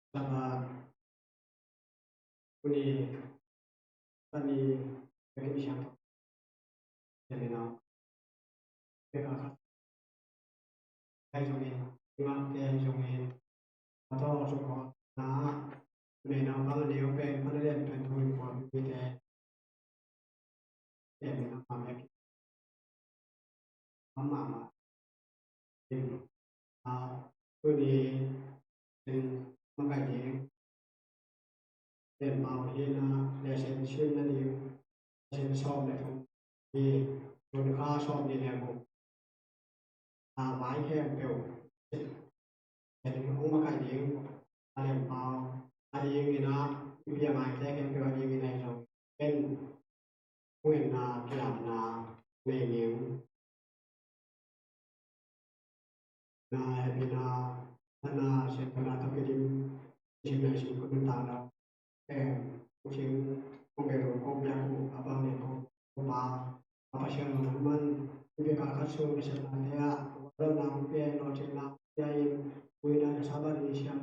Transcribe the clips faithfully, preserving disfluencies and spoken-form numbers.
Shabbat. Tuni, tuni, bagi siang. Jadi na. Bagi khat. Hai zongin, ima pen zongin. Ato sukho na. Mena bang neu pen, pen lian pen tuni ko mi te. Pen na ma mek. Ama ma. Pen. A, tuni, pen ma kai ding. Pen pau hi na, lesson sim na ding. Lesson sawm le thum. Hi, tun kha sawm ni le guk. A vai khempeuh. Pen hong makaih ding a lem pau a ding in a, i bia ngaite khempeuh a ding in a hi zong ken hong enna kilamna nei ning. Na hehpihna, na siatna tawh kidim, sim na sim kun ta na. Em, sim kong bel kong biak uh a bang le kong pa, a Pasian lo man, i bia ka khat sung i siatna te a, lo na hong pia, lo cin na hong pia in, ui na na Sabbath ni siam.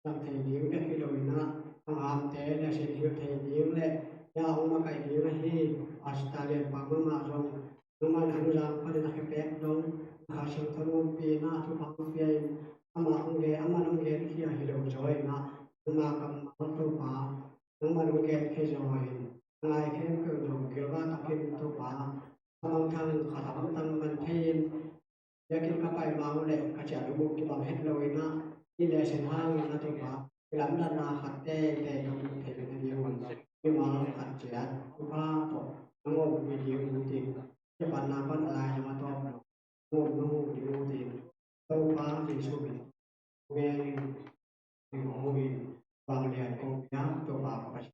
Lam thei ding bek hi lo in a, a ngamte le sin hilh thei ding le, ya hong makaih ding ahi, Pastor Lian Pang mahmah zong, nangmah na hong zang panin a khepek dong, na Kha Siangtho hong pi na, thupha hong pia in, amah hong gen, amah hong gen khia hi lo zaw in a, nangmah kammal Topa, nangmah hong gen khia zaw in, a ngai khempeuh zong gilvah takin Topa, a mangthang, khat a mangthang man thei in, biakinn ka pai ma uh leh ka ciah lum uh kibang het lo in a, i lesson hangin a Topa, i lamdanna khat teitei ka muh theih loh ding un, mimal khat ciat thupha tawh na ngawm uh ding uh ding, kipatna pan a lai lam a tawp lo, ngawm na uh ding uh ding, Topa Jesuh min. Amen. Amen. Amen. Bang lian kong pia, Topa ka Pasian.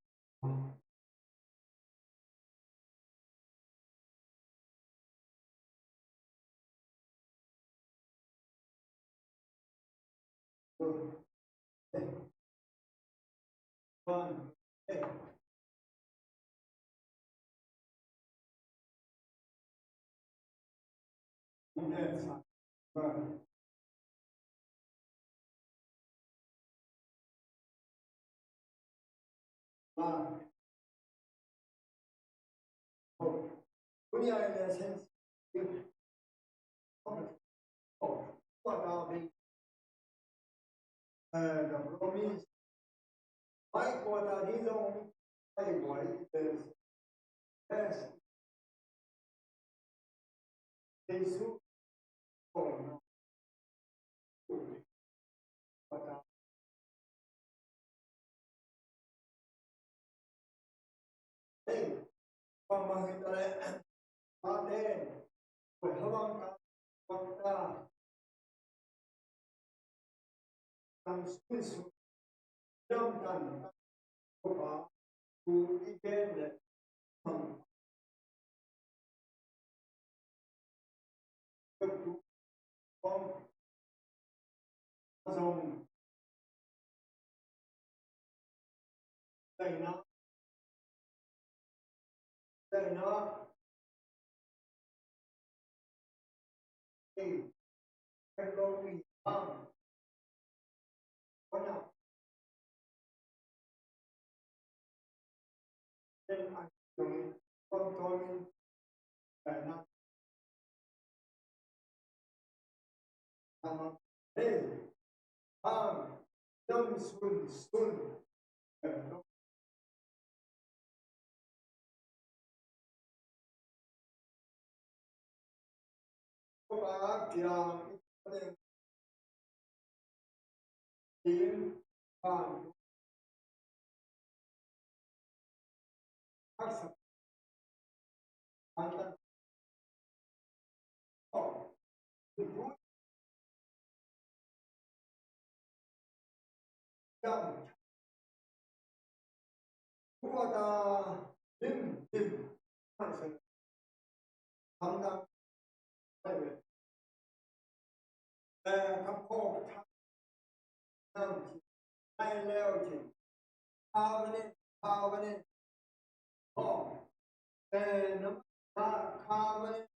Daina, daina, ei, kan lo mi bang, wana, den ai, dong, dong, dong, daina. Hei, hang, dam sun sun. Ko ba kiang, in, hang, haksa, hang, Covenant, covenant. Oh, eh, na, na, covenant.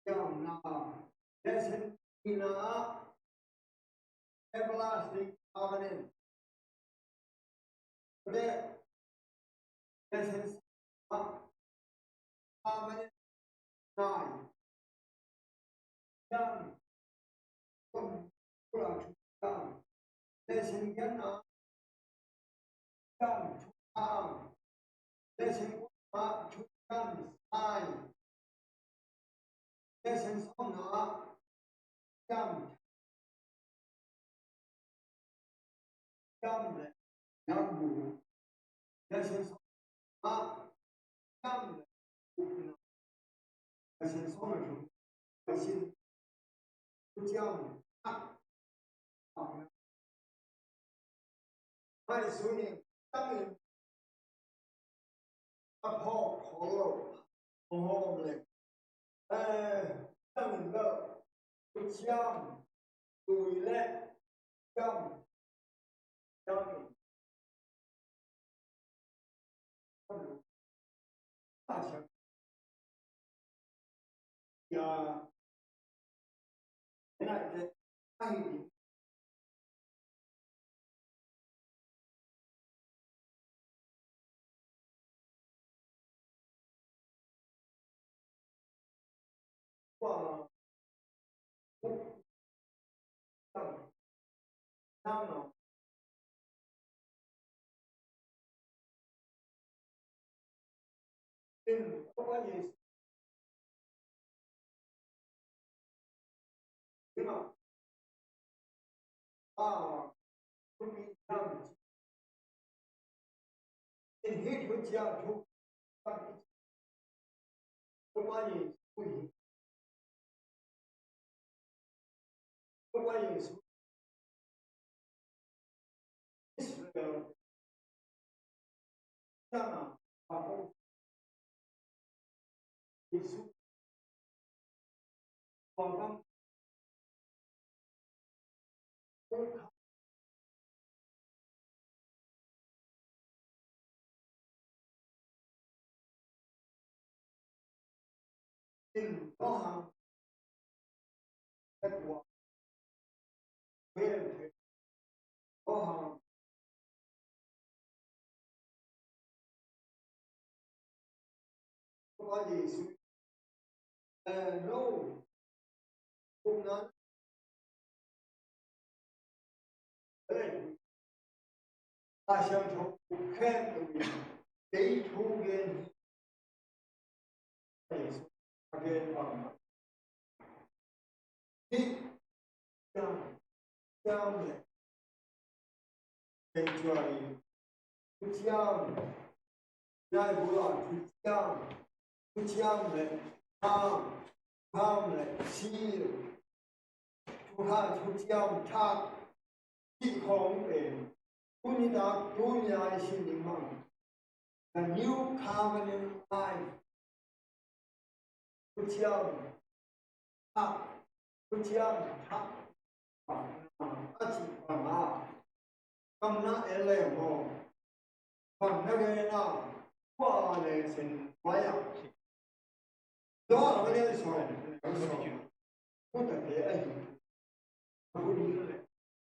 Yam na, lesson ina, everlasting covenant. Today, lesson, covenant nine. Yam, yam, yam. Lesson yan a, yam, yam. Lesson a, yam, sai. Lesson sawm na, yam, yam le yam bu. Lesson sawm na, yam le yam bu. Lesson sawm na, lesson sawm na. Hai suni, tangin a phawk khol lo, hong hawm le, eh, tangin lo, thuciam, tui le, ciam, ciam. Topa Jesuh hi. Topa Jesuh Israel tana a ko Jesuh. Topa Jesuh, eh, no, kumna, eh, Lai Siangtho khempeuh in kei thu gen hi. Jesuh a gen bangmah. Hih ciam, ciam le, sanctuary, thuciam, Bible ah thuciam, thuciam le, kham, kham le, seal, thuha, thuciam thak, cih khawng pen tuni tak, tuni a i sin ding bang, the new covenant life. Thuciam thak, thuciam thak, a cih bang a, Kamna en le maw? Kamna gen a, kua le sin wai a. Zo a ka lian sawm, kutate ahi. Kutate ahi. Kutate ahi.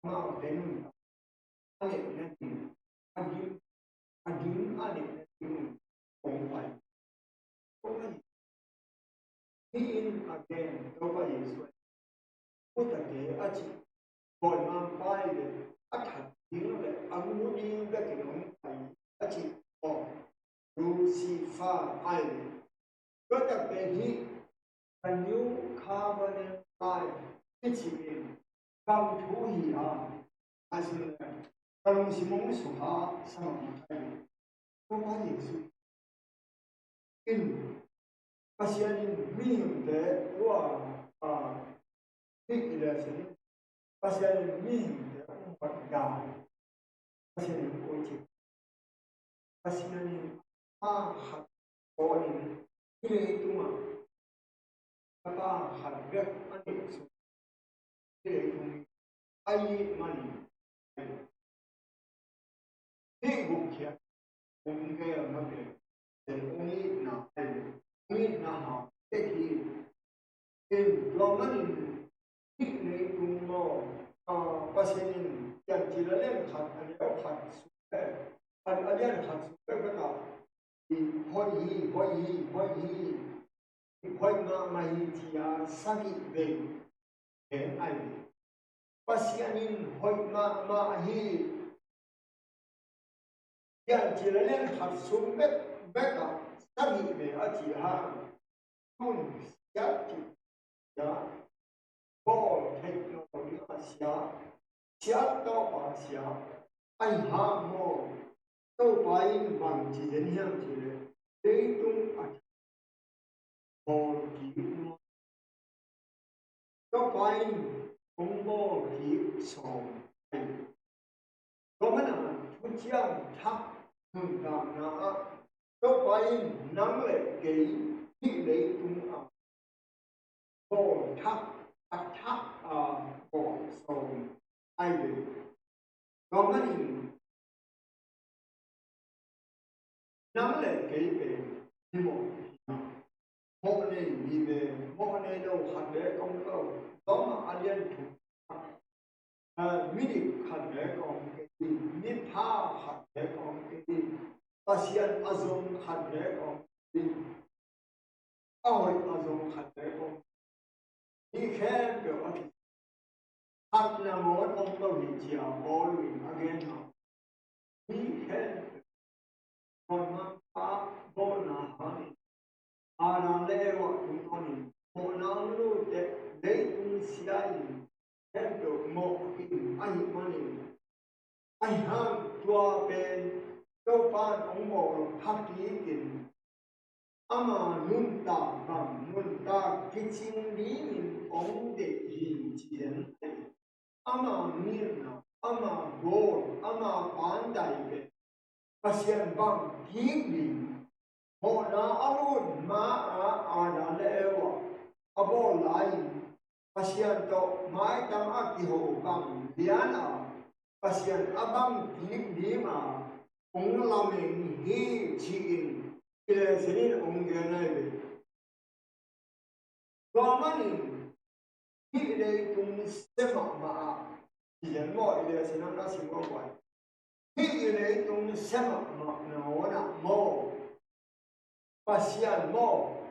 Amau te nuntak a lehna ding, a ding, a ding a lehna ding kong pai. Kong pai. Hih in a gen Topa Jesuh in, kutate a cih kawlmangpa in le a that ding le a mu ding bekin hong pai a cih aw, Lucifer ahi le. Tua takte hih a new covenant life i cih in kam thu hi a, a sin le ka lungsim hong sukha sa mahmah thei. Topa Jesuh in Pasian in mihingte tua, a, hih i le sin Pasian in mihingte hong hot dan Pasian in koi cih. Pasian in pa khat sawnin hih leitungah a pa khat bek a neih sung hih leitung a it manin hih gupkhiat hong gel mate hong itna hong itna hau tek hi. In tua manin hih leitung maw, a, Pasian in piancil a lian khat a neu khat sung pen a, a lian khat sung pen pen a, i hoih hi, hoih hi, hoih hi, i hoih mahmah hi ci-a sagih vei gen ahi. Pasian in hoih mahmah hi. Piancil a lian khat sung bek bek ah sagih vei a cih hang tun siat cih sia, bawl theih lo ding a sia, siat tawh a sia. Ahi hang maw, Topa in bang ci den hiam cih leh leitung a bawl kik nuam. Topa in hong bawl kik sawm ahi. Tua manin thuciam thak nuntakna ah Topa in nang le kei hih leitung a bawl thak, a thak a bawl sawm ahi ve. Tua manin nang le kei pen himawh hi a, mawh nei hi ve, mawh nei lo khat le kong lo. Tua mah a lian thum, a, midik khat le kong kei, mipha khat le kong kei, Pasian a zong khat le kong kei, a hoih a zong khat le kong, hih khempeuh a khat nangawn om lo hi ci-a Paul in a gen a. Hih khempeuh kawlmangpa bawlna hangin Adam le Eva tungtawnin mawhna hong lut teh leitung sia in khempeuh mawh khin ahih manin, ahi hang tua pen Topa in hong bawl thak kikin ama nuntak bang nuntak kicing dingin hong deih hi ci den. Ama ngetna, ama bawl, ama pandai pen Pasian bang kik ding. Mawhna a lut ma-a Adam le Eva a bawl lai-in Pasian tawh maitam a kiho bang lian a, Pasian a bang kik ding a hong lamen hi ci-in i le sin in hong gen ahi ve. Tua manin hih leitung sia mahmah ah, ci den maw, i le sin in na sim kawm pai. Hih i leitung sia mahmah nangawn ah maw, Pasian maw,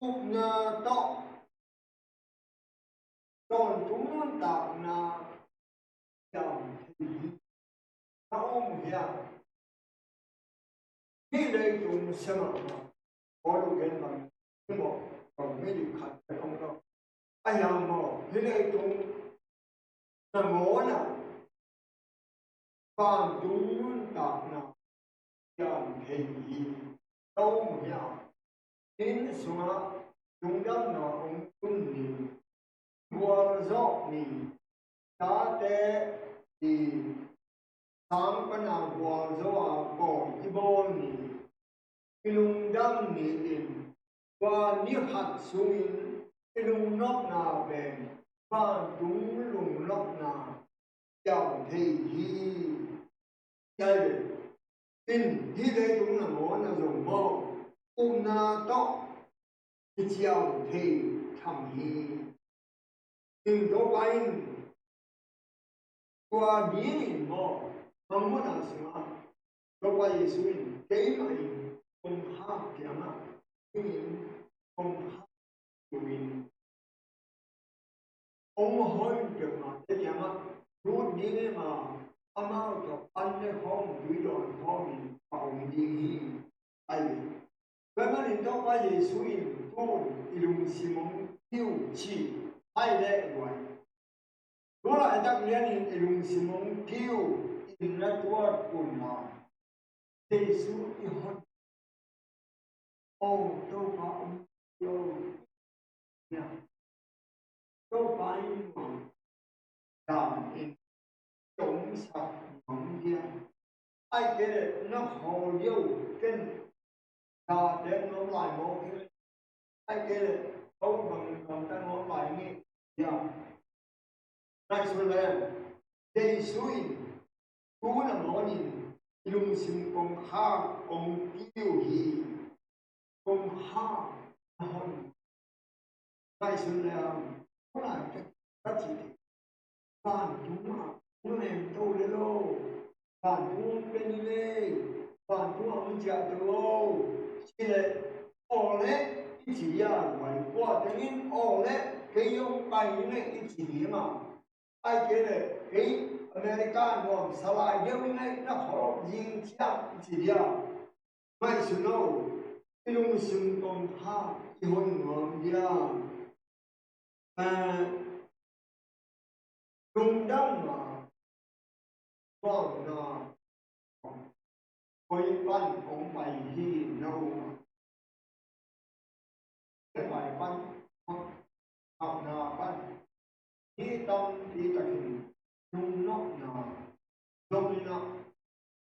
upna tawh tawntung nuntakna hiam thei hi. Na om hiam? Hih leitung sia mahmah, Paul in gen bang, hih maw, kong midik khat le kong lo. Ahi hang maw, hih leitung nangawn ah vantung nuntakna ciam thei hi. Tua hi a, inn sungah lungdamna hong tun ni, gualzawh ni, tate i sang pana gualzo a kawm i bawl ni, i lungdam ni in, tua ni khat sungin i lungnopna pen vantung lungnopna ciam thei hi. Ciai ve. In hih leitung nangawn a zong maw, upna tawh i ciam thei tham hi. In Topa in tua dingin maw, mangmuhna sungah Topa Jesuh in keimah in kongkhak kiangah dingin kongkhak tuin hong hon peuhmahte kiangah lut ding hi a, amau tawh an le khawng tui dawn khawmin a om ding hi. Ahi. Tua manin Topa Jesuh in tun i lungsim hong kiu ci hai le guai. Tulaitak lianin i lungsim hong kiu in na tuat un a, Jesuh i hon. O Topa om lo. Topa in nuam dan in tongsak nuam dia. Ai kei leh na khawl deuh ken tate nuam lai mawk hi. Ai kei leh ko bang bang ta nuam lai nge dia. Ngaihsun le, Jesuh in tu nangawn in i lungsim kongkhak hong kiu hi. Kongkhak a hon. Ngaihsun le, tulaitak ka cih vantung ah hong lem to le lo. Vantung hong pia ni le. Vantung ah hong ciah to lo. Ci le, aw le, i ci dia, vai kua tengin aw le, kei hong pai ni le i ci ni ma. Ai kei le, kei America nuamsa lai deuh i ngaih na kholop zing ciang i ci dia. Ngaihsun lo, i lungsim kongkhak i hon nuam dia. Eh, lungdamna, tuamna, koi pan hong pai hi na um a. Pai pan, hauhna pan. Hi tampi takin lungnopna zong in a,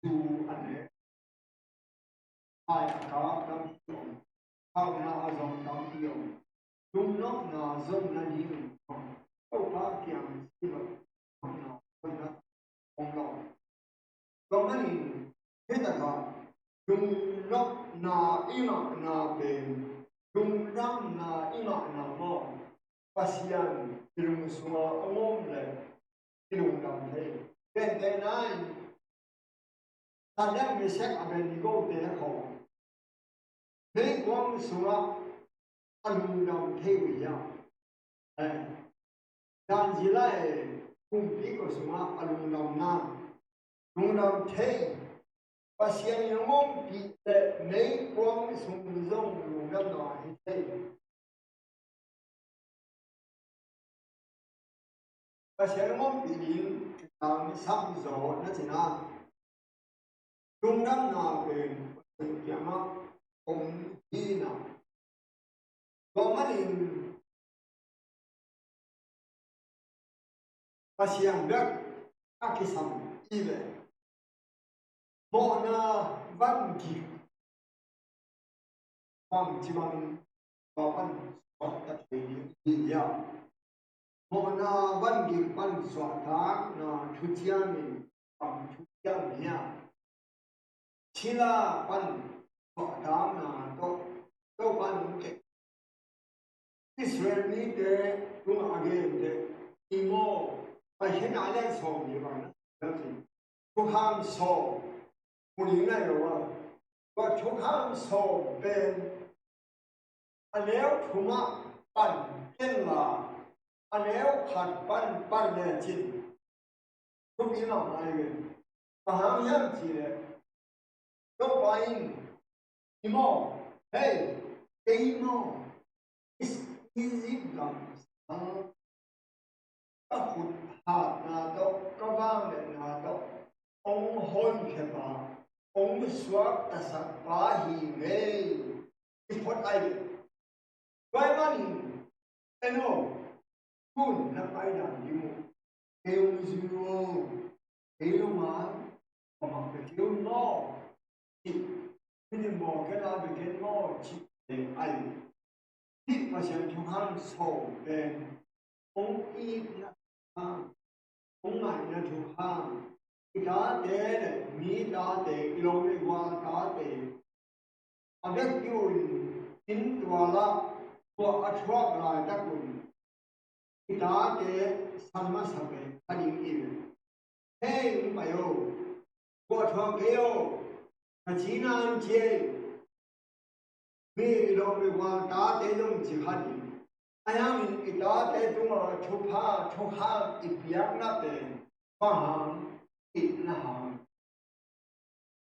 zu a ne. Hai a kap tampi om. Hauhna a zong tampi om. Lungnopna zong na ding om. Topa kiang si lo. Lungnopna zong na om lo. Tua manin, hih takah, lungnopna i ngahna pen, lungdamna i ngahna maw, Pasian i lung sungah a om leh i lungdam thei. Gentehna in, Sadrak, Mesak, Abednego te khawng meikuang sungah a lungdam thei uh hiam? Eh, Daniel kumpi kua sungah a lungdamna, lungdam thei. Pasian in hong ompih leh meikuang sung zong lungdamna hi thei. Pasian hong ompih ding tang sam zaw na cina. Lungdamna pen Pasian kiangah om hi na. Tua manin Pasian bek a kisam hi ve. Mawhna van gik bangci bangin tua pan suahtak thei ding hi hiam? Mawhna van gik pan suahtakna thuciam in bang thuciam hiam? Sila pan suahtakna tawh Topa in hong kep. Israel mite tungah a gente i maw, Paikhiatna a lian sawm ni bang na thukham sawm mu ding nai lo a. Tua thukham sawm pen a neu thumah pan kenla, a neu khat pan pan lecin thupi mahmah hi ve. Bang hang hiam cih leh Topa in i maw, hei, kei maw, Is-, Egypt gam sung ka khut hatna honkhia pa, hong suaktasak pa hi ngei. I phot ai ve. Tua ahih manin en aw, tun na paidan ding uh, kei hong zui un, kei hong a, ka mak ka kei un maw, cih, hih ni maw, kei la bek ken maw, cih te ai. Hih Pasian thukham sawm pen hong itna thukham, hong ngaihna thukham, i tate le mi tate, i lawm i gual tate a vekpi un, inn tual ah, tua a thuak laitak un i tate san masa pen kha ding hi. Hei, hong pai o, tua thuak kei o, ka cihna in ci ei. Mi i lawm i gual tate zong ci kha ding. Ahi hangin i tate tungah thupha, thukham i piakna pen bang hang, itna hang.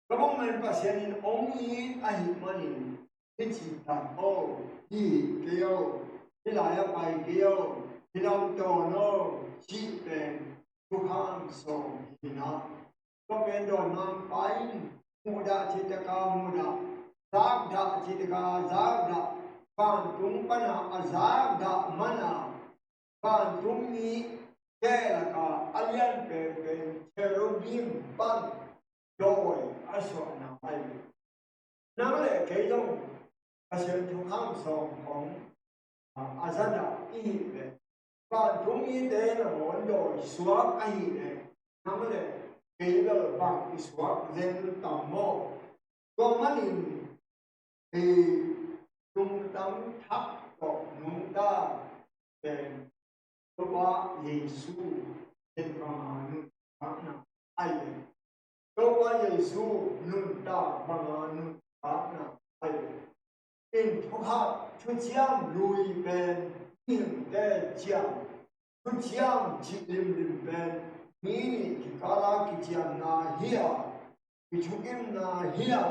Tua bang manin Pasian in hong it ahih manin, hih cih tak aw, hih kei aw, hih lai-ah pai kei aw, hih lam tawn aw, cih pen thukham sawm hi na. Tua pen dawimangpa in muhdah cih taka muhdah, zakdah cih taka zakdah, vantung pana a zakdah mana, vantung mi keh laka a lian penpen cherubim pan dawi a suahna ahi ve. Nang le kei zong Pasian thukham sawm khawng a zadah i hih leh, vantung mite nangawn dawi suak ahih leh, nang le kei bel bang i suak zen tam maw? Tua manin ei lungtang thak tawh nungta pen Topa Jesu pen banga nuntakna ahi ve. Topa Jesu nuntak banga nuntakna ahi ve. In thukham, thuciam lui pen mihingte ciam, thuciam cih limlim pen mi nih kikala kiciamna hi a, i thukimna hi a,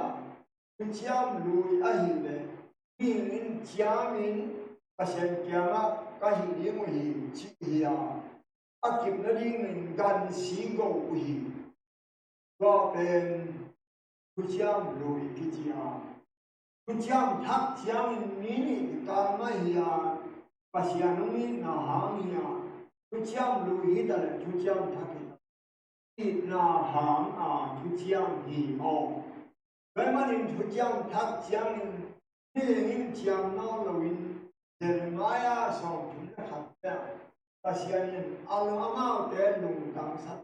thuciam lui ahih leh mihing in ciamin Pasian kiangah ka hih ding uh hi, cih hi a, a kip nadingin gansi go uh hi. Tua pen thuciam lui kici a, thuciam thak ciangin mi nih kikal mah hi a, Pasian hong itna hang hi a, thuciam lui hi ta leh thuciam thak hi ta, itna hang a thuciam hi aw. Tua ahih manin thuciam thak ciangin mihing in ciam nawn loin Jeremiah sawmthum le khat te ah Pasian in a lo amaute lungdamsak.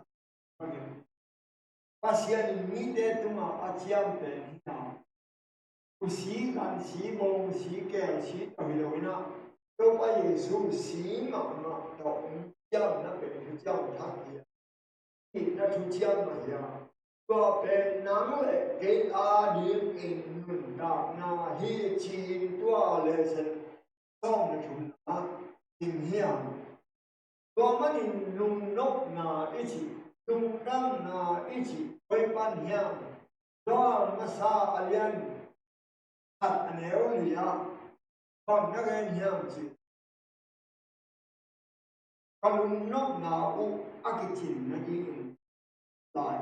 Pasian in mite tungah a ciam pen hi a, usi, gansi, bawngsi, kelsi tawh hi lo in a, Topa Jesu si mahmah tawh hong ciamna pen thuciam thak hi a, itna thuciam mah hi a, tua pen nang le kei a dingin nuntakna hi ci-in tua lesson sawm le thumna ah sim hi a. Tua manin lungnopna i cih, lungdamna i cih, koi pan hiam? Johan masa a lian khat a neu li ah bang na gen hiam cih, ka lungnopna uh a kicin nadingin lai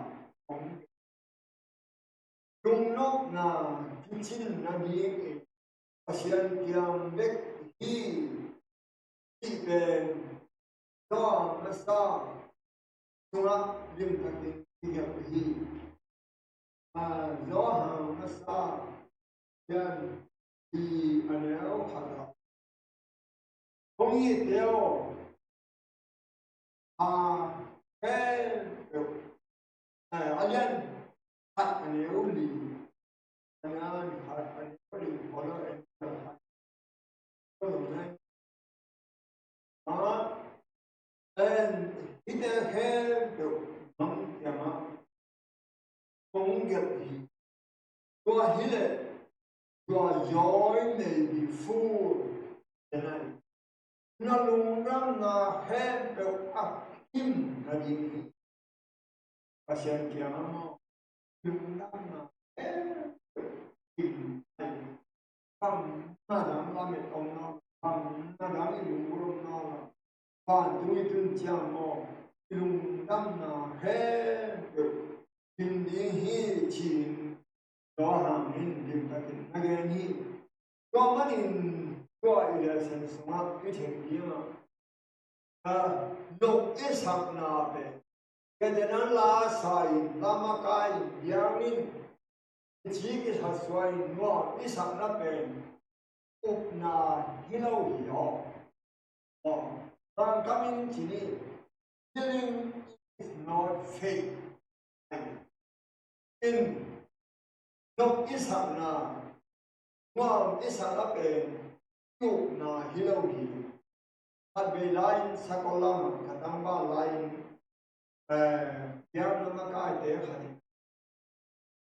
hong, lungnopna kicin nadingin Pasian kiang bek hi cih pen Johan masa sungah limtakin kigelh hi. A, Johan masa lian li a neu khat ah, hong itte aw, a khempeuh, a, a lian khat a neu li, a lian khat a neu li, follow and follow. A, en, hihte khempeuh Mangkam ah kong gelh hi. Tua hileh, your joy may be full. Tua hi, na lungdamna khempeuh a kim nading hi. Pasian kiangah maw, lungdamna khempeuh kim nading hi. Bang na dang lamet om nawn lo, bang na dang i lunggulh om nawn lo, vantung i tun ciang maw, i lungdamna khempeuh kim ding Tua manin tua i lesson sungah i theih dingah, a, luk i sakna pen, kei te nan la sa in, la makai in, biang in, i ci kisasuai in, nuam i sakna pen upna hi lo hi aw. Aw, Mangkam in ci ni, healing is not faith. In, luk i sakna, nuam i sakna pen upna hi lo hi. Khatvei lai-in sakol lamah ka tangval lai-in, eh, biakna makaite khat in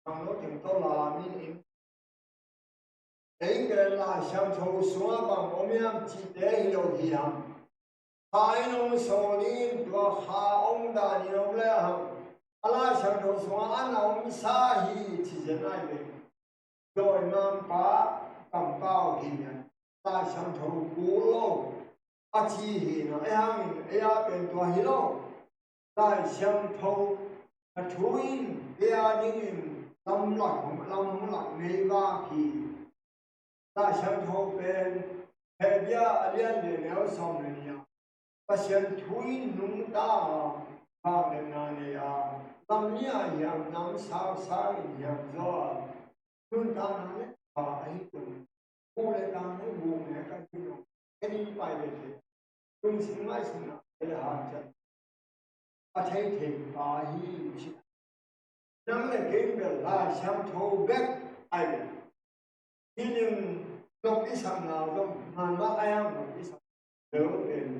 khangno teng tawh lamin, ei pen Lai Siangtho sungah bang om hiam cihte hi lo hi hang. Kha in hong sawl in, tua kha hong dan in om le hang, a Lai Siangtho sungah a na omsa hi ci zen ai ve. Dawimangpa kampau hi lian, Lai Siangtho kul lo a ci hi na, ei hangin ei a pen tua hi lo. Lai Siangtho a thu in ei a dingin lamlak, lamlak nei vak hi. Lai Siangtho pen Hebru a lian li a neu sawm le nih ah Pasian thu in nungta a, vangliatna nei a, nam ni-a hiam, nam sausau in hiam zaw a, nuntakna le pha ahi tun, pu le tang le guk ne ka hi lo, kei pai le te, lungsim ngaihsutna le hanciam a thei thei pa hi ci. Nang le kei bel Lai Siangtho bek ai le, hi ning, luk i sakna zong man mah ai hang, luk i sak lo pen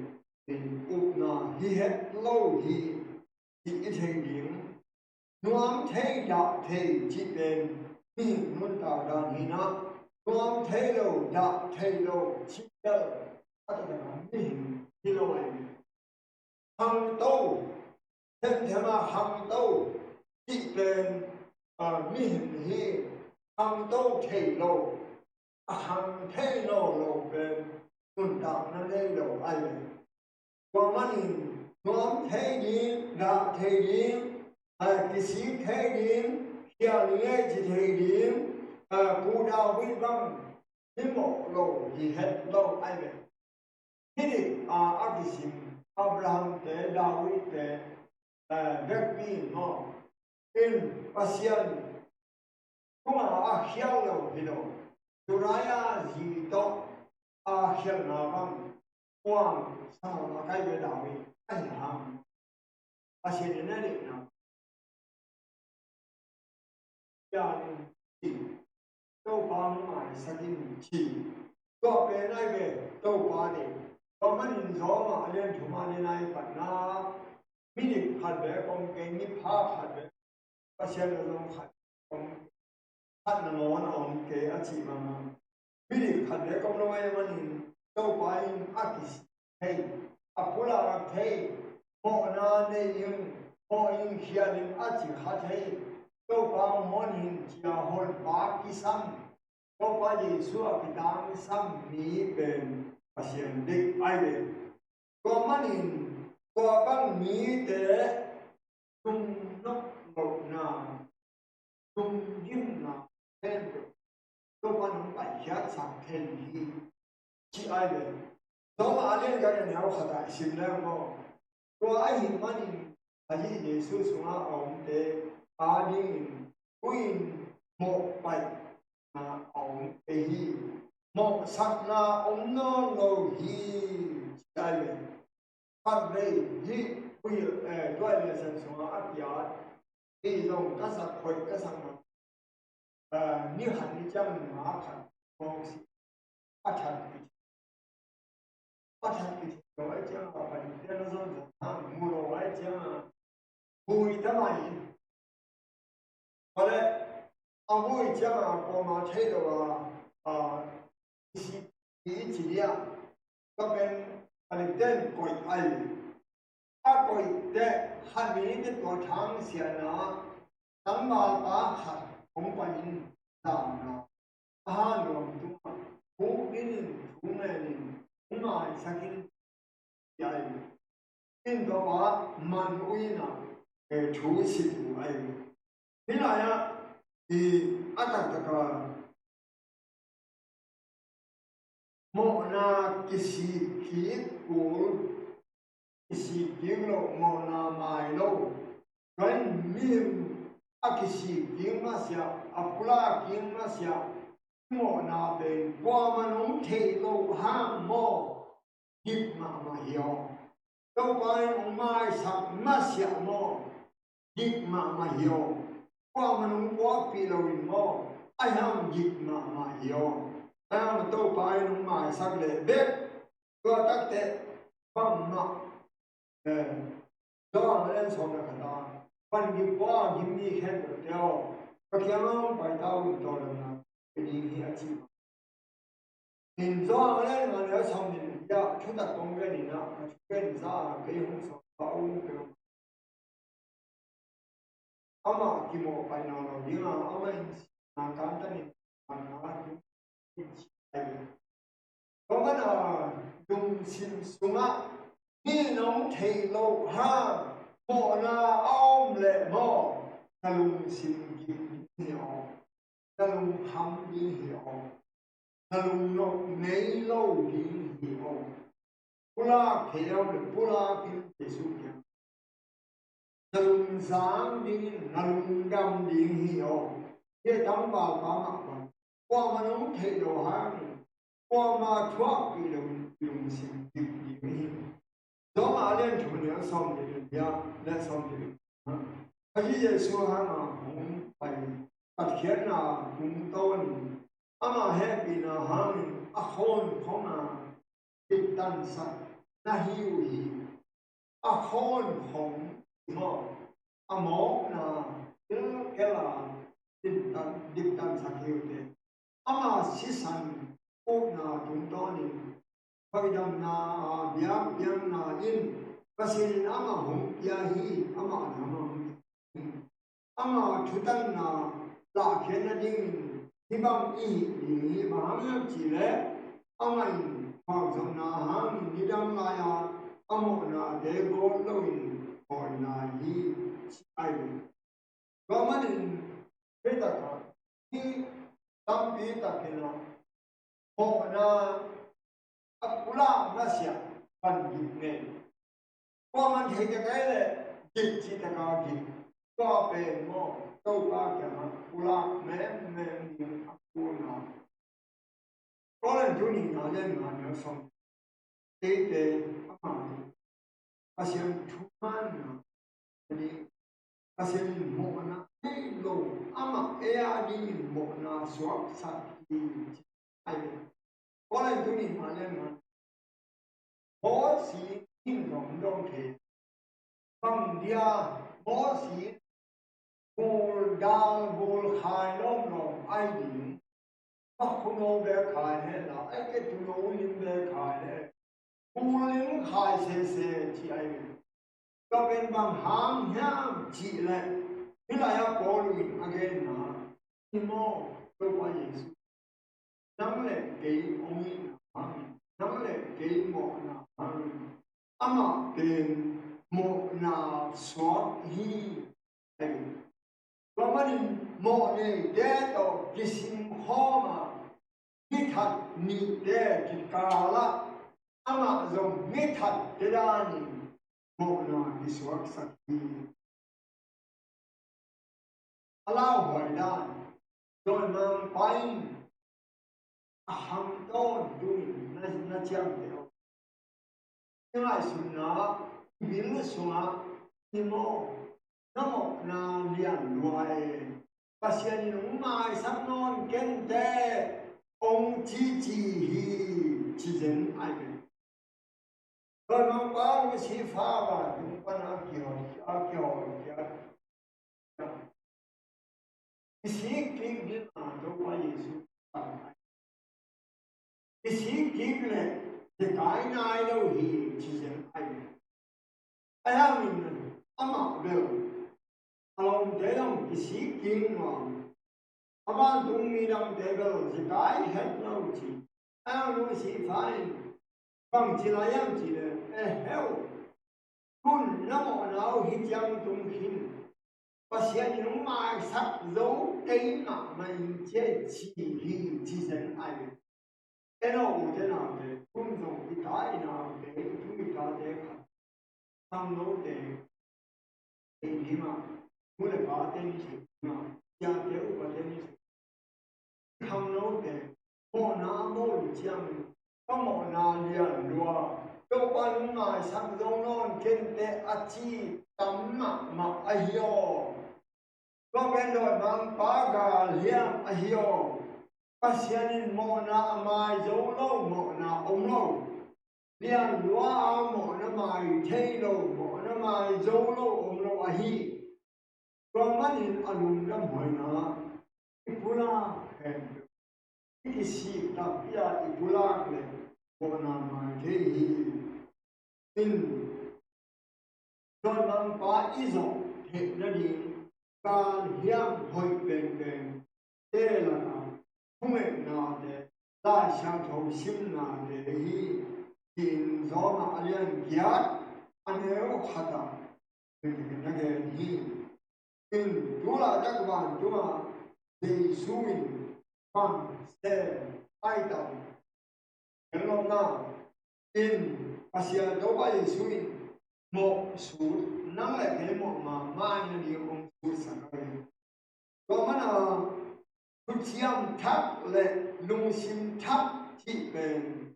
in upna hi het lo hi, hi i thei ding. Nuam thei dah thei cih pen mihing nuntak dan hi na, nuam thei lo, dah thei lo cih bel a taktak a mihing hi lo ai ve. Khangto, themthem a khangto cih pen, a, mihing hi. Khangto thei lo, a khang thei lo lo pen nuntakna nei lo ai ve. Tua manin nuam thei ding, dah thei ding, a, kisik thei ding, khial ngei ci thei ding, a, Pu David bang hi mawh lo, hi het lo ai ve. Hih dik a, a kisim Abraham te, David te, eh, vekpi in maw, in Pasian tungah a khial lo hi lo. Uriah zi tawh a khialhna bang kuang sa mahmah kai ve David ahi hang. Pasian in a deihna pian in ci, Topa hong maisak in ci. Tua pen ai ve, Topa deih. Tua manin Rom a lian thum a lian a i patna, mi dik khat bek om kei, mi pha khat bek, Pasian a zong khat om, khat nangawn a om kei a cih bangin, mi dik khat bek om lo ahih manin Topa in a kisik thei, a pulak thei, mawhna nei in, mawh in, khial in a ci kha thei, Topa hong hon in ci a honpa kisam, Topa Jesuh a kitangsam mi pen Pasian dik ai ve. Tua manin tua bang mite tung nok lohna, tung gimna khempeuh Topa nong paikhiatsak thei hi, ci ai ve. Tua mah a lian khat a neu khat ah i sim leng maw, tua ahih manin a hi Jesuh sungah a omte a dingin tu-in mawh paihna a om kei hi. Mawhsakna om nawn lo hi, ci ai ve. Khatvei hih hui, eh, tuai le san sungah a kiat, hih zong ka sak, hoih ka sak mah. Eh, ni khat ni ciang nga khat kong si, a that kithei, a that kithei lo ai ciang a, Phalite na zon zon hang mu lo ai ciang a, hui ta mai. Phalite a hui ciang a, kuama thei lo a, a, i si, i ci dia. Tua pen Phalite in koih ai. A koih teh khat mi te tua thangsiahna, tangvalpa khat hong pai in, damna a ha nuam tungah, thu in in, thu ngen in, thu maisak in, ci ai. In tua pa man uh in a, eh, thu sit uh ai. Hih lai-ah i a taktak a mawhna kisik kik kul, kisik kik loh, mawhna mai lo. Tua in milim a kisik kik masiah, a pulak kik masiah mawhna pen kuamah nong theih loh hang maw, dik mahmah hi aw. Topa in hong maisak masiah maw, dik mahmah hi aw. Kuamah nong puakpih loin maw, ahi hang dik mahmah hi aw. Ahi hang Topa in hong maisak leh bek, tua takteh bangmah, eh, Johan a lian sawm le khat a, pan dik pua a gim mi khempeuhte aw, ka kiangah hong pai ta un, tawldamna pia ding hi, a ci. In Johan a lian nga le sawm nih le nih ah thutak kong gen in ah, a thu gen za a kei hong sawm a um peuh. Amah kimawhpaihna lo ding a, amah in sihna kantan in, a na ding in ci ai. Tua manin lungsim sungah mi nong theih loh hang mawhna a om leh maw, na lungsim gik ding hi aw. Na lungkham ding hi aw. Na lungnop ngei lo ding hi aw. Pulak thei lo leh pulak in, Jesuh kiang. Na lungzang ding in, na lungdam ding hi aw. Hih a tangvalpa mah bang, kuamah nong theih loh hangin kuamah thuakpih loin lungsim gik ding hi. Rom a lian thum, a neu sawm nih le nih ah, le sawm nih le nih ah, Khrih Jesuh hangah hong pai Pasian na tungtawn in, ama hehpihna hangin a khawnkhong a diktansak na hi uh hi. A khawnkhong maw, a mawkna kilkel a diktan, diktansak hi uh teh. Ama sisan ukna tungtawnin khuaidamna a biakpiakna in Pasian in amah hong pia hi, amah lam a hong pia hi. Ama thutanna lahkhiatna dingin hih bang i hih ding hi. Bang hang hiam cih leh amah in khualzawhna hangin nidang lai-a a mawhnate gawt loin hawi lai hi, ci ai ve. Tua manin hih takah hih tampi takin ah mawhna a pulak masiah pan gik ngei. Kuamah thei tak ai leh gik cih tak a gik. Tua pen maw, Topa kiangah pulak mengmeng ding a kulna. Korin thu nihna lian nga, a neu sawm. Eite ama Pasian thumanna, Pasian in mawhna nei lo, amah ei a dingin mawhna suaksak hi, ci ai. Korin thu nihna lian nga. Mawsi in zong dong thei. Bang dia Mawsi in gul dal, gul khai lawmlawm ai ding. Makhuno bek khai hen la, ai ke tulo lim bek khai hen. Gul lim khai sese ci ai. Tua pen bang hang hiam cih leh, hih lai-ah Paul in a genna, i maw, Topa Jesuh, nang le kei hong itna hangin, nang le kei mawhna hangin, amah pen mawhna suak hi. Tua manin mawhneite tawh kisim khawm a, mi that nihte kikal ah amah zong mi thatte danin mawhna kisuaksak hi. A lauhuai dan, dawimangpa in a kham tawntung in na, na ciamteh aw. I ngaihsutna, i bil sungah, i maw, na mawhna lian lua e. Pasian in hong maisak nawn kei teh, hong cici hi, ci zen ai ve. Dawimangpa Lucifer a tung pan a kihawl, a kihawl, a kihawl. Kisik kik ding a Topa Jesuh. Kisik kik leh zekai nai lo hi, ci zen ai. Ahi hangin amah bel a lawmte zong kisik kik nuam. A vantung midangte bel zekai het lo ci. Ahi hang Lucifer in bangci lai hiam cih leh, eh heu, hun na mawhna uh hih ciang tung khin. Pasian in hong maisak zo kei mahmah in ci hi, ci zen ai. En aw, ute naute, tun zong i ta i naute, i tu i tate khat khangnote theih dingah, nu le pate ni theih dingah, siate upate ni theih dingah, khangnote mawhna a bawl uh ciangin, ka mawhna lian lua, Topa nong maisak zo nawn kenteh a ci tam mahmah ahi aw. Tua pen dawimangpa gal hiam ahi aw. Pasian in mawhna a mai zo lo, mawhna om lo. Lian lua a mawhna mai thei lo, mawhna mai zo lo om lo ahi. Tua manin a lungdam hoihna i pulak khempeuh, i kisik takpi a i pulak le mawhna mai thei hi. In Dawimangpa i zawh theih nading gal hiam hoih penpen te lakah thungeih nate, Lai Siangtho simnate hi, tiin Rom a lian giat a neu khatah na gen hi. In tu laitak vantungah Jesu in bang sem ai tam. Ken lawmna in Pasian Topa Jesu in mawh sut, nang le kei mawh mahmah in a ding hong sutsak hi. Tua mana thuciam thak le lungsim thak cih pen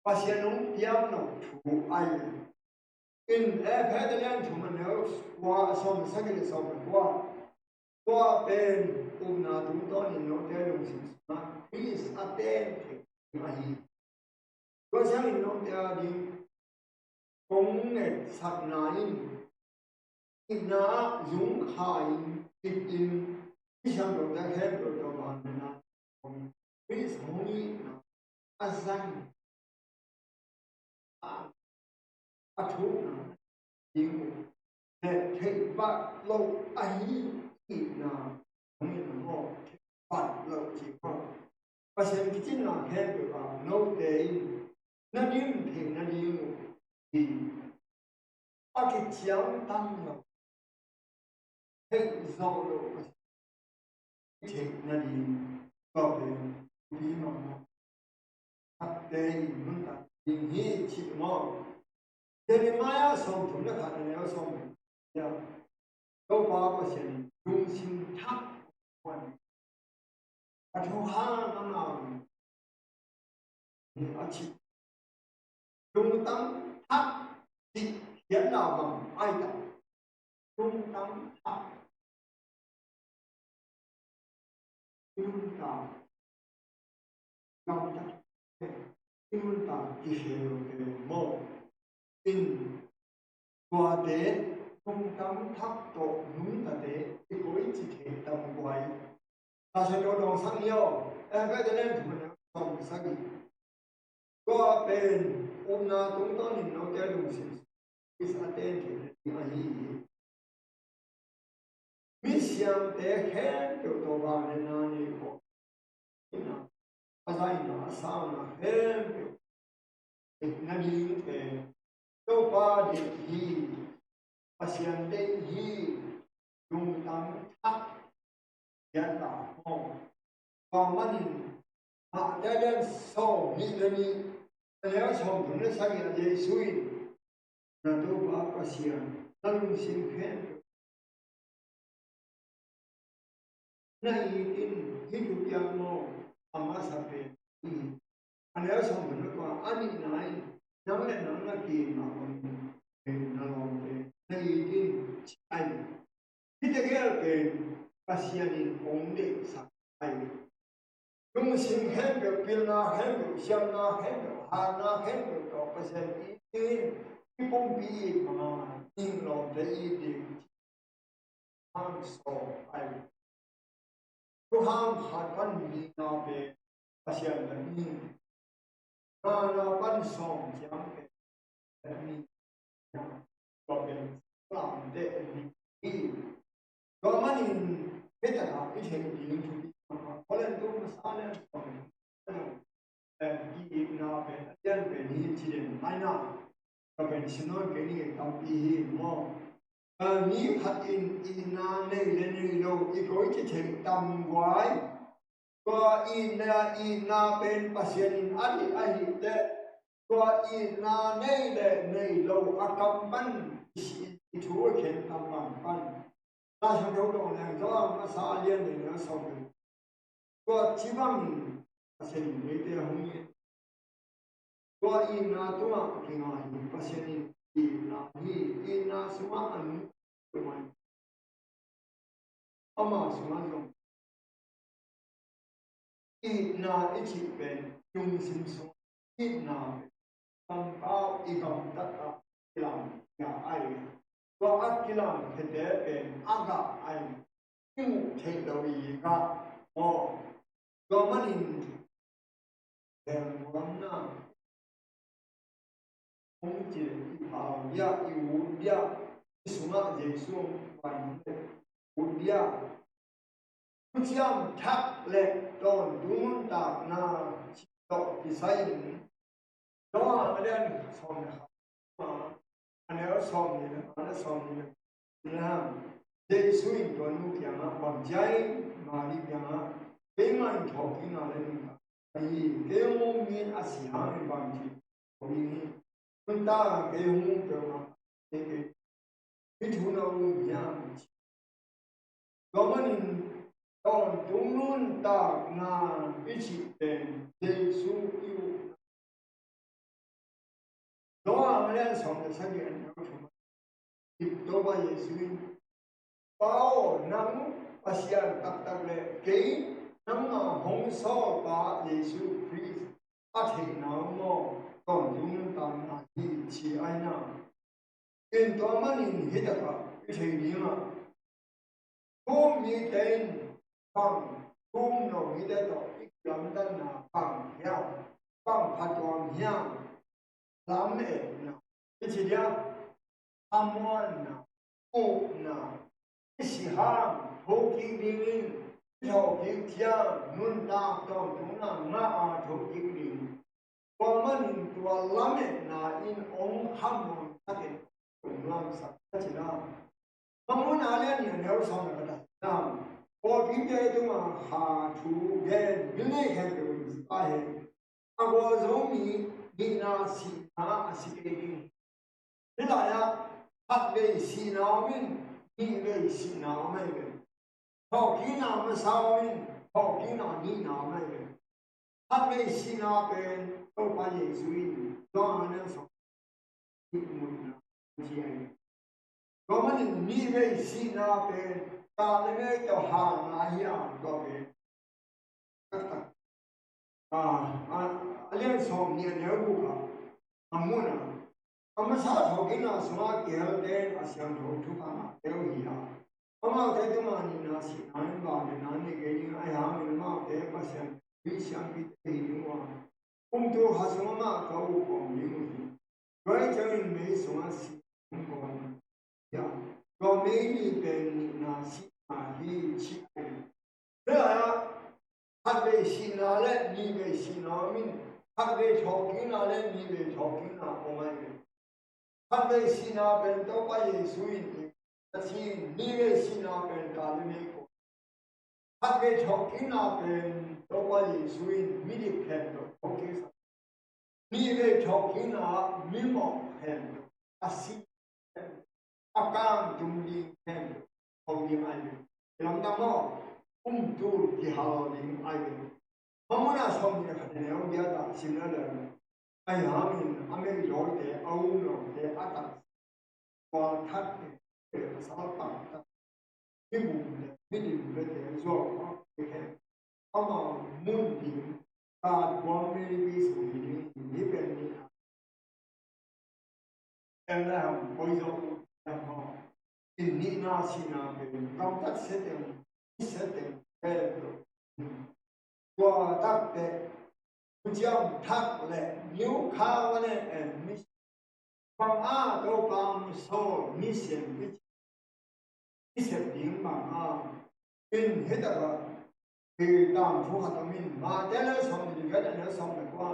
Pasian hong piang lo thu ahi. In Efesa lian thum a neu kua, sawm sagih le sawm le kua. Tua pen upna tungtawnin note lungsim sungah Khrist a ten theih ding ahi. Tua ciangin note a ding kong ngetsakna in itna ah zung kha in, it in, i siangthote khempeuh tawh vangliatna, Khrist hong itna a zang a, a thukna ding uh, theih, theih vat lo ahi itna hong itna maw, theih vat lo cih maw. Pasian kicinna khempeuh ah note in na dim theih nading uh hi. A kiciamtang lo, theih zawh lo, theih nading, tua pen thupi mahmah. Khatte in nuntak ding hi cih maw. Jeremiah sawmthum le khat a neu sawm. Ya. Topa Pasian in lungsim thak huan a thuhang a ngau in a cih. Lungtang thak cih hiatna bang ai ta. Lungtang thak. I nuntak gamtat, i nuntak kikhelte maw. In tuate lungtang thak tawh nungtate i koici thei tam guai. Tua sia tua dawng sak ni aw. Efesa lian thum a neu sawm sagih. Tua pen upna tungtawnin note lungsim Khrist a ten theih nading ahi hi. Misiangte khempeuh tawh vangliatna nei khawm, a zaina a sangna khempeuh theih nading pen Topa deih hi, Pasian deih hi, lungtang thak hiatna maw. Tua manin Matthai lian sawm nih le nih a neu sawmthum le sagih ah Jesu in na Topa Pasian na lungsim khempeuh na it in, hih thupiak maw, a masa pen a neu sawmthum le kua, a nihna in nang le nang na kiim a om na lawmte na it in, ci a hi. Hihte gel pen Pasian in hong deihsak ahi. Lungsim khempeuh, pilna khempeuh, siamna khempeuh, hatna khempeuh tawh Pasian in i pumpi it mah, i lawmte it ding. Hang sawm ahi. Thukham khat pan nihna pen Pasian pen ni. Ngana pan sawm ciang pen ni. Tua pen lamte ni. Tua manin hih takah i theih ding thupi. Korin tu masa le sawm. Ki-itna pen a lian pen hi ci den maina. Ka pen sim nawn kei ni, tampi hi maw. Mi khat in itna nei le nei lo i koici thei tam guai. Tua itna, itna pen Pasian in a deih ahih teh, tua itna nei le nei lo a kam pan i thu a khen tam bang pan. Lai Siangtho dong leng Johan masa a lian le neu sawm le. Tua ci bangin Pasian in eite hong it. Tua itna tungah kinga hi. Pasian in itna hi. Itna sungah a nung tua mai. Ama sungah zong itna i cih pen lungsim sung itna pen kampau i gamtat ah kilam khia ai. Tua a kilam khiate pen a gah ai. I muh theih lo i gah. Aw. Tua manin Tua hong ci le i pau dia, i ut dia, i sungah Jesu hong pai hong le ut dia. Thuciam thak le tawntung nuntakna cih tawh kisai in Johan a lian sawm le khat, a neu sawm nih le, a neu sawm nih le Abraham, Jesu in tua nu kiangah bang ci hiam, Mari kiangah, keimah in thawhkikna le nuntakna hi, kei hong um in a si hangin bang ci thawhkik hi, nuntak kei hong um peuhmah, kei kei, mi thu na um hiam ci. Tua manin tawntung nuntakna i cih pen Jesu i upna. Johan a lian sawm le sagih a neu thum ah Topa Jesu in, Pa aw, nang Pasian taktak le kei nangmah hong sawlpa Jesu Khrist a theihna uh maw tawntung nuntakna hi ci ahi na. In tua manin hi takah i thei dingah thu um mite in bang, thu um lo mite tawh i kilamdanna bang hiam, bang phatuam hiam, lametna i ci dia, a muanna, upna, i si hang thokik dingin i thokik thiam nuntak tawntungna ngah a thokik ding. Tua manin tua lametna in ong khamuang takin ong lamsak a ci na. Mangmun a lian nih a neu sawm le khat ah pawlpite tungah kha thu gen, mil nei khempeuh in a hi. A gualzo mi nihna sihna a si kei ding. Hih lai-ah khatvei sihna om in, nihvei sihna om ahi ve. Thawhkikna masa om in, thawhkikna nihna om ahi ve. Khatvei sihna pen Topa Jesu in Johan a lian sawm nih muhna ci ahi ve. Tua manin nihvei sihna pen ka le mei tawh halna hi a, tua pen taktak. A, a, a lian sawm nih a neu guk ah a muhna, a masa thawhkikna sungah kihelte in a siangtho thupha ngahte uh hi a, amaute tungah nihna sihna in vangliatna nei kei ding ahi hangin amaute Pasian mi siampite hi ding uh a, kumtu kha sung amah ka uh kawm ding uh hi. Tua ciangin mei sungah si hong kawm hi a, tua mei nih pen nihna sihna hi ci ahi. Hih lai-ah khatvei sihna le nihvei sihna om in, khatvei thawhkikna le nihvei thawhkikna om ahi ve. Khatvei sihna pen Topa Jesu in a si, nihvei sihna pen ka le mei kawm. Khatvei thawhkikna pen Topa Jesu in midik khempeuh thawhkiksak. Nihvei thawhkikna ah mimawh khempeuh, a si khempeuh, a kangtum ding khempeuh tho ding ahi ve. Lamdang maw? Kumtu kihal ding ahi ve. Mangmun a sawm nih le khat a neu giat ah sim lel leng, ahi hangin a mei lawite, a um lote, a tak, kual thatte, pasal taktak, mi mum le mi dim lete zuau a, amau mun ding, ka kuam mei pi su hi ding, hi pen ni a. Abraham, koi zo, Abraham, in nihna sihna pen gamtat seteng, seteng, pen lo. Tua takte, thuciam thak le new covenant and mission. Bang a Topa hong sawl mission i ci, i sep ding bang a, in hi takah, hi tangthu khat om in, Mate le sawm nih le giat, a neu sawm le kua,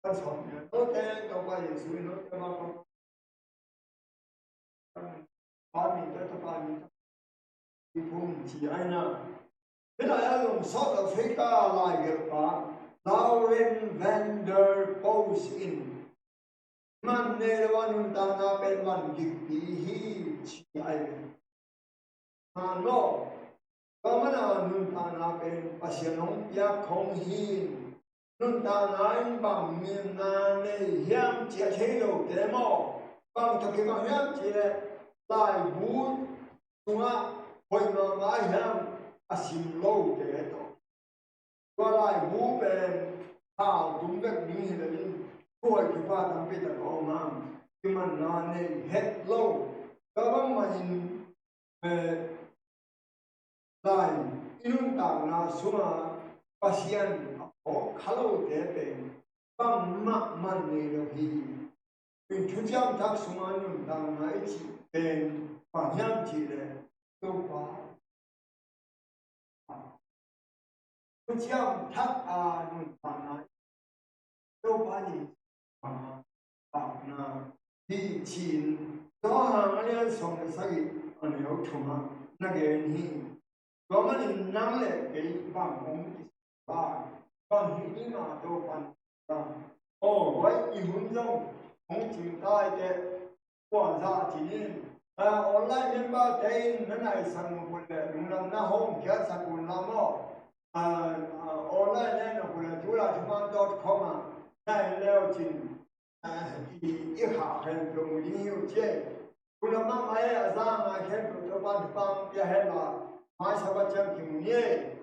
a sawm le, note Topa Jesu in note ma ko, Pa mite, Tapa mite, i phum ci ahi na. Hih lai-ah lungsawt Africa laigelhpa Laurens van der Post in, man nei lo a nuntakna pen man gikpi hi, ci ai ve. Hang lo, tua mana nuntakna pen Pasian hong piak khong hi. Nuntakna in bang minna nei hiam ci a thei lote maw? Bang tawh kibang hiam ci leh laibu sungah hoih mahmah hiam a sim lote tawh. Tua laibu pen thau tum bek ding hi lo in, khuai kipha tampi tak a om a, kimanna nei het lo. Tua bangmah in, eh, lai i nuntakna sungah Pasian a phawk kha lote pen bangmah man nei lo hi. Thuciam Thak sungah nuntakna i cih pen bang hiam cih leh Topa. Thuciam Thak a nuntakna Topa ni a pakna hi ci-in Johan a lian sawm le sagih a neu thumah na gen hi. Tua manin nang le kei bang hong kisa, bang hi ding a Topa'n aw, huai i hun zong hong cing tai teh, kuan zah cin in, ah, online member te in na naisan uh pun le lungdamna hong kiatsak un la maw? Ah, ah, online ne na pun le tulai thuman dot com ah nai leu cin, ah, i, i khah khempeuh mu ding hi uh ci ei. Lungdam mahmah ei, a za ngai khempeuh Topa'n thupha pia hen la, mai Sabbath ciang kimu ni ei.